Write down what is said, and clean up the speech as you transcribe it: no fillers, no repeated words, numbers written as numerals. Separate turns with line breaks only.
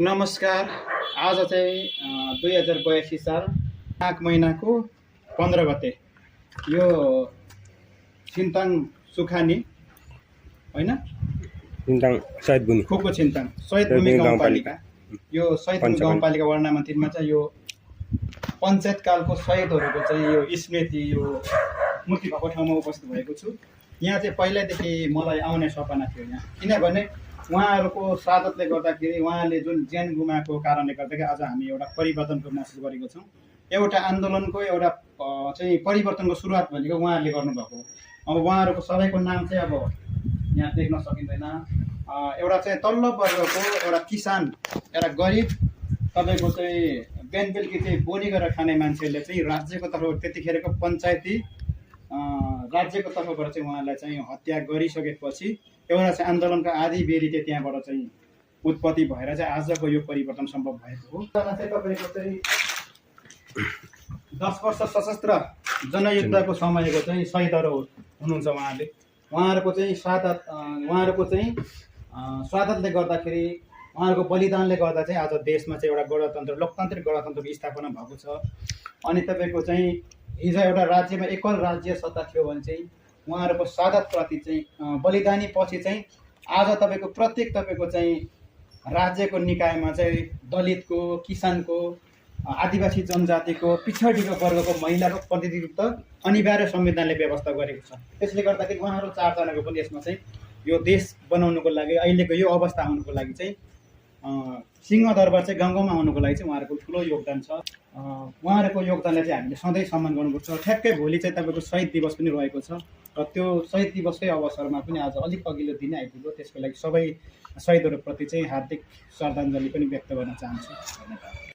नमस्कार। आज चाहिँ 2082 साल माघ महिनाको 15 गते यो छिन्ताङ सुखानी होइन
छिन्ताङ शहीद भूमि
खोको छिन्ताङ शहीद भूमि गाउँपालिका यो शहीद भूमि गाउँपालिका वार्ड नम्बर 3 मा चाहिँ यो पञ्चायत कालको शहीदहरूको चाहिँ यो स्मृति यो मूर्ति भएको ठाउँमा उपस्थित भएको छु। यहाँ चाहिँ पहिल्यैदेखि मलाई आउने सपना थियो यहाँ, किनभने उहाँहरूको सादतले गर्दाखेरि उहाँले जुन ज्यान गुमाएको कारणले गर्दाखेरि आज हामी एउटा परिवर्तनको महसुस गरेको छौँ। एउटा आन्दोलनको एउटा चाहिँ परिवर्तनको सुरुवात भनेको उहाँहरूले गर्नुभएको। अब उहाँहरूको सबैको नाम चाहिँ अब यहाँ देख्न सकिँदैन। एउटा चाहिँ तल्लो वर्गको एउटा किसान, एउटा गरिब, तपाईँको चाहिँ बिहान बेलुकी चाहिँ बोली गरेर खाने मान्छेहरूले चाहिँ राज्यको तर्फबाट त्यतिखेरको पञ्चायती राज्यको तर्फबाट चाहिँ उहाँलाई चाहिँ हत्या गरिसकेपछि एउटा चाहिँ आन्दोलनको आधी बेरी चाहिँ त्यहाँबाट चाहिँ उत्पत्ति भएर चाहिँ आजको यो परिवर्तन सम्भव भएको हो। चाहिँ तपाईँको चाहिँ 10 वर्ष सशस्त्र जनयुद्धको समयको चाहिँ शहीदहरू हुनुहुन्छ उहाँहरूले। उहाँहरूको चाहिँ स्वादतले गर्दाखेरि उहाँहरूको बलिदानले गर्दा चाहिँ आज देशमा चाहिँ एउटा गणतन्त्र लोकतान्त्रिक गणतन्त्रको स्थापना भएको छ। अनि तपाईँको चाहिँ हिजो एउटा राज्यमा एकल राज्य सत्ता थियो भने चाहिँ उहाँहरूको सादतप्रति चाहिँ बलिदानी पछि चाहिँ आज तपाईँको प्रत्येक तपाईँको चाहिँ राज्यको निकायमा चाहिँ दलितको, किसानको, आदिवासी जनजातिको, पिछडिएको वर्गको महिलाको प्रतिनिधित्व अनिवार्य संविधानले व्यवस्था गरेको छ। त्यसले गर्दाखेरि उहाँहरू चारजनाको पनि यसमा चाहिँ यो देश बनाउनुको लागि अहिलेको यो अवस्था आउनुको लागि चाहिँ सिंहदरबार चाहिँ गाउँ गाउँमा आउनुको लागि चाहिँ उहाँहरूको ठुलो योगदान छ। उहाँहरूको योगदानलाई चाहिँ हामीले सधैँ सम्मान गर्नुपर्छ। ठ्याक्कै भोलि चाहिँ तपाईँको शहीद दिवस पनि रहेको छ र त्यो शहीद दिवसकै अवसरमा पनि आज अलिक अघिल्लो दिन आइपुग्यो। त्यसको लागि सबै शहीदहरूप्रति चाहिँ हार्दिक श्रद्धाञ्जली पनि व्यक्त गर्न चाहन्छु। धन्यवाद।